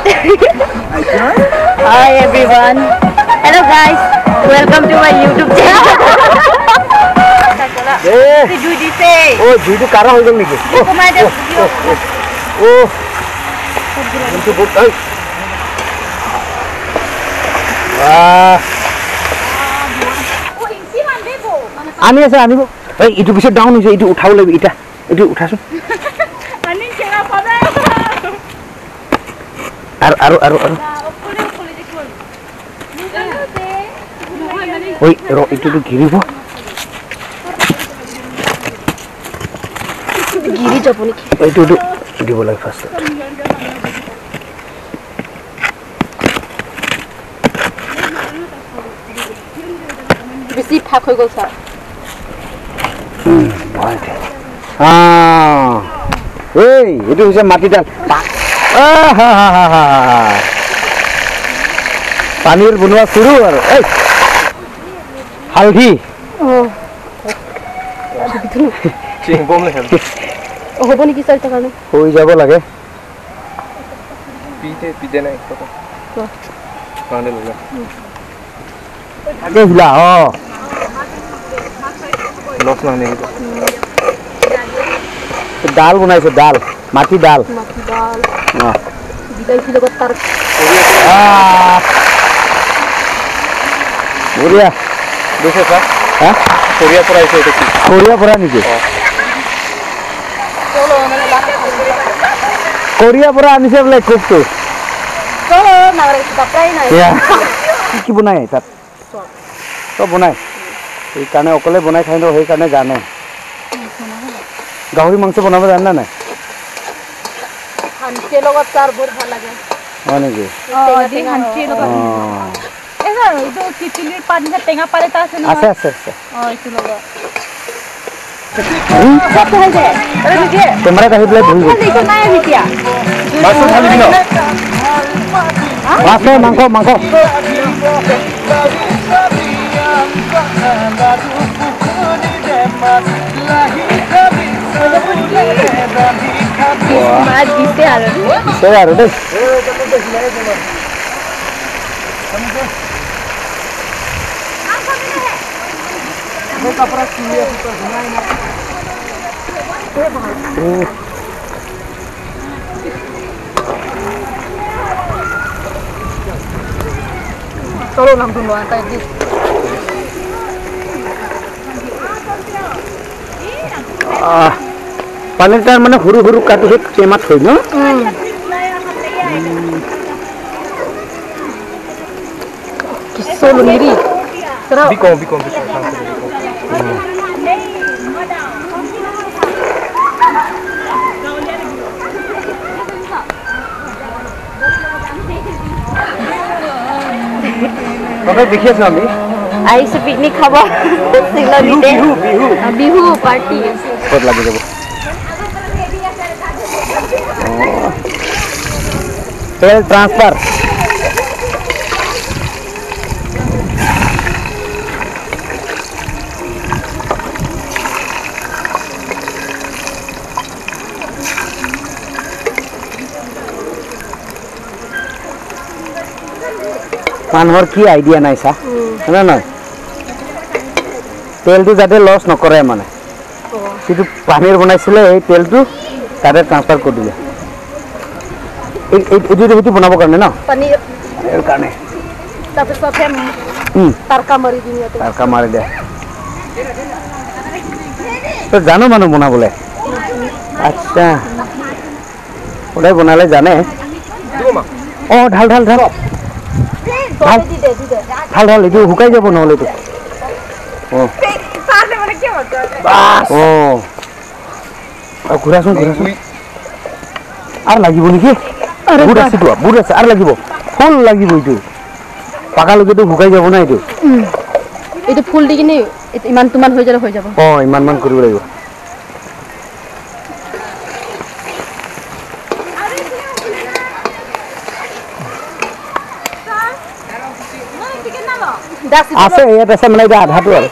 Hi everyone. Hello guys. Welcome to my YouTube channel. জুই দিছে। ও জুইটো কাৰা হৈ গ'ল নেকি? কমাই দে। ও জুইটো বহুত ঐ। বাহ। আনি আছে আনিব। এই ইটো পিছত ডাউন হৈছে, এইটো উঠাব লাগিব। ইটা এইটো উঠাচোন। আৰু আৰু আৰু আৰু ঐ ৰ, এইটোতো গিৰিব, গিৰি যাব নেকি? এইটো এইটো দিব লাগে ফাৰ্ষ্টত। বেছি ফাঁক হৈ গ'ল ছাৰ। এই এইটো হৈছে মাটিডাল। পানীৰ বনোৱা চুৰু আৰু এই হালধি হ'ব নেকি ছাৰ? কাৰণে হৈ যাব লাগে। ডাল বনাইছে, ডাল, মাটি ডাল। বঢ়িয়া। কোৰিয়াৰ পৰা নেকি? কোৰিয়াৰ পৰা আনিছে বোলে কোকটো। কি কি বনাই তাত? চব বনাই, সেইকাৰণে অকলে বনাই খাই ন, সেইকাৰণে জানে। গাহৰি মাংস বনাব জানে নাই? হয় নেকি? আছে আছে আছে। কেমেৰাত আহি পেলাই ধৰি মাছ নহয়, মাংস মাংস। দিছে আৰু দেই। পানীৰ তাৰ মানে সৰু সৰু কাটি টেমাত থৈ ন। দেখি আছো আমি আহিছো পিকনিক খাব। বিহু বিহু বিহু পাৰ্টি ক'ত লাগি যাব? তেল ট্ৰান্সফাৰ। মানুহৰ কি আইডিয়া নাই চা, হয় নহয়? তেলটো যাতে লছ নকৰে, মানে যিটো পানীৰ বনাইছিলে সেই তেলটো তাতে ট্ৰান্সফাৰ কৰি দিলে। এইটো সেইটো বনাবৰ কাৰণে ন, কাৰণে তাৰকা মাৰি দে। তই জানো মানুহ বনাবলৈ? আচ্ছা, সদায় বনালে জানে। অঁ, ঢাল ঢাল ঢাল ঢাল ঢাল ঢাল, এইটো শুকাই যাব নহ'লে এইটো। অঁ অঁ, ঘূৰাচোন ঘূৰাচোন। আৰু লাগিব নেকি? বহুত আছে তো, বহুত আছে, আৰু লাগিব, ফুল লাগিব। এইটো পাকালৈকেতো শুকাই যাব না এইটো। এইটো ফুল দি কিনে ইমান তুমান হৈ যাব, হৈ যাব। অঁ, ইমান মান কৰিব লাগিব। আছে ইয়াত আছে, মানে এতিয়া আধাটো আৰু।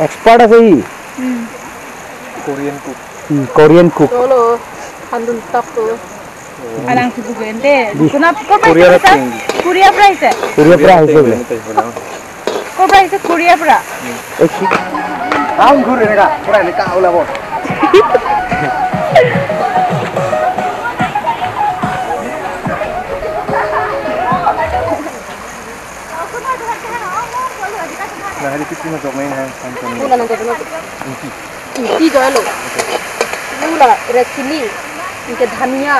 এক্সপাৰ্ট আছে ই। Korean cook. Korean cook. Red chili, धनिया,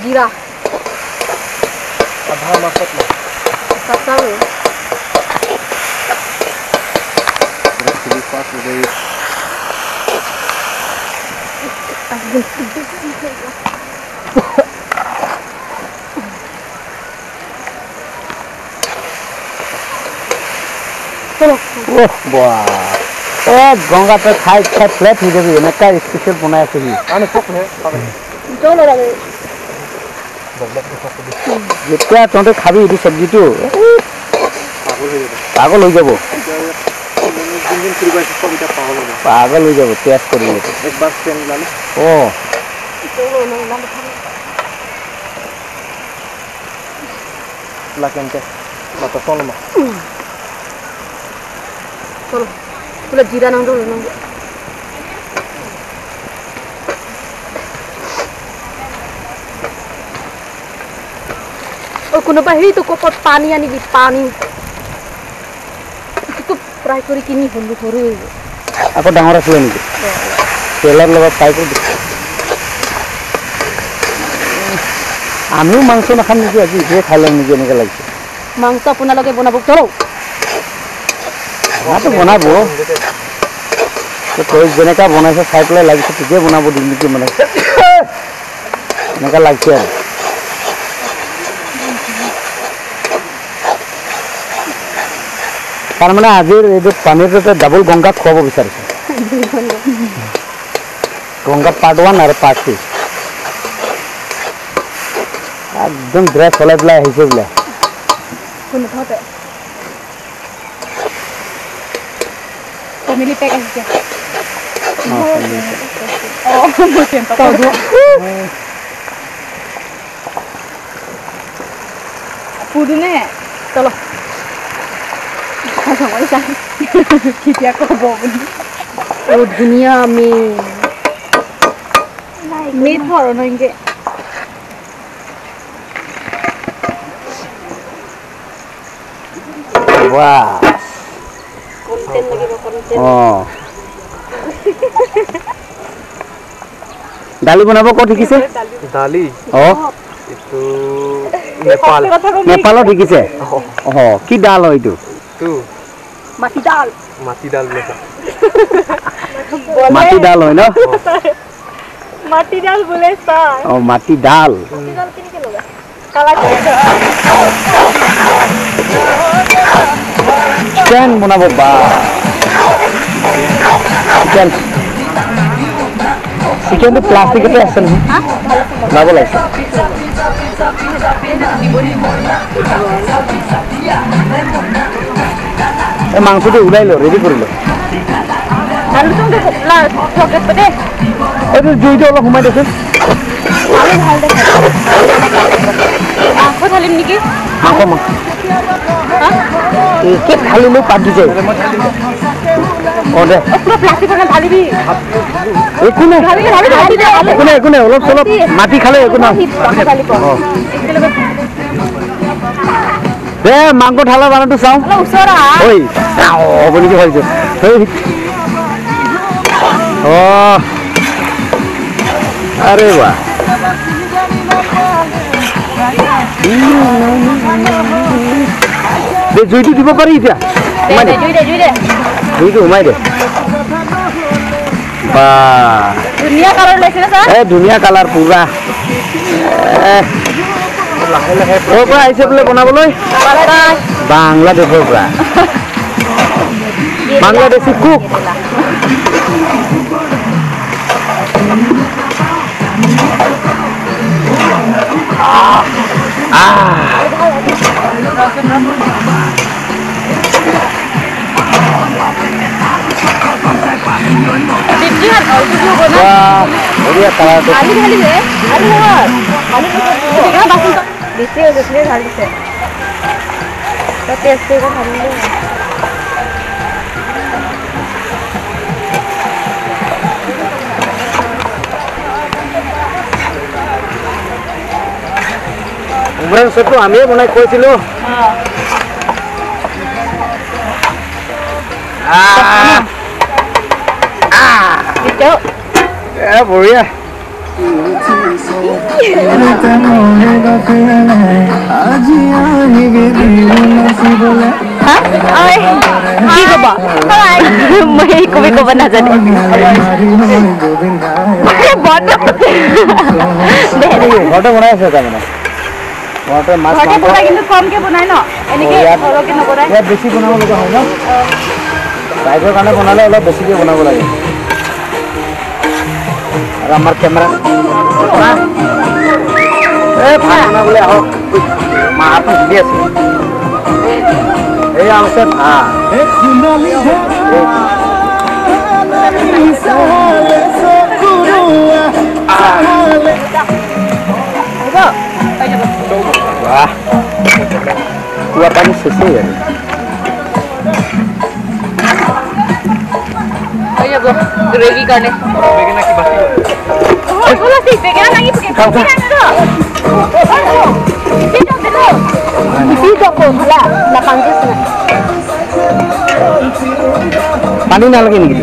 जीरा, গংগা তই খাই খাই ফ্লেট হৈ যাবি, এনেকুৱা স্পেচিয়েল বনাই আছে সি। যেতিয়া তহঁতে খাবি এইটো চব্জিটো পাগল হৈ যাব, পাগল হৈ যাব টেষ্ট কৰিলে। অঁ पूरा जीरा नाम दो और कोनोबा हेरी तो कोपत पानी आনি बि पानी তো ফ্রাই কৰি কিনি হলু সৰু আকৌ ডাঙৰ আছিল নেকি তেলৰ লগত ফ্ৰাই কৰি। আমিও মাংস নাখাম নেকি আজি, এইটোৱে খাই ল'ম নেকি এনেকৈ লাগিছে। মাংস আপোনালোকে বনাব চলো। খানাটো বনাব, তই যেনেকুৱা বনাইছে চাই পেলাই লাগিছে ঠিকেই বনাব দিম নেকি, মানে এনেকুৱা লাগিছে আৰু। তাৰমানে আজিৰ এইটো পানীৰটো ডাবল গংগাত খুৱাব বিচাৰিছে, গংগা পাৰ্ট 1 আৰু পাৰ্ট 2। একদম ড্ৰেছ সলাই পেলাই আহিছে বোলে। ফ্যামিলি প্যাক আহিছে। পুদিনে চলো কেতিয়া ক'ব বুলি। ধুনীয়া মেদ ধৰণৰ। দালি বনাব ক'ত শিকিছে? দালি এইটো নেপাল, নেপালত শিকিছে। অ কি ডাল হয় এইটো? মাটি ডাল, মাটি ডাল, মাটি ডাল হয় ন? মাটি ডাল বোলে স্যাৰ। অ মাটি ডাল। চিকেন বনাব বা, চিকেন চিকেনটো প্লাষ্টিকতে আছে নহয়, ওলাব লাগিছে। এই মাংসটো ওলাই ল, ৰেডি কৰি ল। এইটো জুইটো অলপ সোমাই দেচোন। মাংস ঢালিম নেকি? মাংস মাংস ঢালিলেও পাত দি যায়। অ দে একো নাই, একো নাই, একো নাই, অলপ চলপ মাটি খালে একো নাই। দে মাংস ঢালা বানাটো চাওঁ। ঐ হ'ব নেকি ভাবিছো। অ আৰে বাহ, জুইটো দিব পাৰি এতিয়া। সোমাই দে, জুইটো সোমাই দে। বা ধুনীয়া কালাৰ ওলাইছে না ছাৰ? এ ধুনীয়া কালাৰ পুৰা। ক'ৰ পৰা আহিছে বোলে বনাবলৈ? বাংলাদেশৰ পৰা। বাংলাদেশী কুক। বঢ়িয়া কালাৰটো। বেছি হৈছে, ভাল দিছে। টেষ্ট কৰিব ভাল। উমৰাংচুটো আমিয়ে বনাই খুৱাইছিলোঁ। এ বঢ়িয়া। কি ক'ব মই কবি ক'ব নাজানে। ঘৰতে বনাই আছে তাৰমানে? ঘৰতে মাছ বনাই, কিন্তু কমকে বনাই ন, এনেকে সৰহকে নবনাই। ইয়াত বেছি বনাব লগা হয় ন, ৰাইজৰ কাৰণে বনালে অলপ বেছিকে বনাব লাগে। আৰু আমাৰ কেমেৰা এই ভাত বনাবলৈ আহক, মাহটো হিলি আছে। এইয়া হৈছে ভাত। বাহ, কুঁৱা পানী চেচেই আৰু হৈ যাব গ্ৰেভিৰ কাৰণে। বেঙেনা কি বাচি খাওঁ খা। পানী নালাগে নেকি?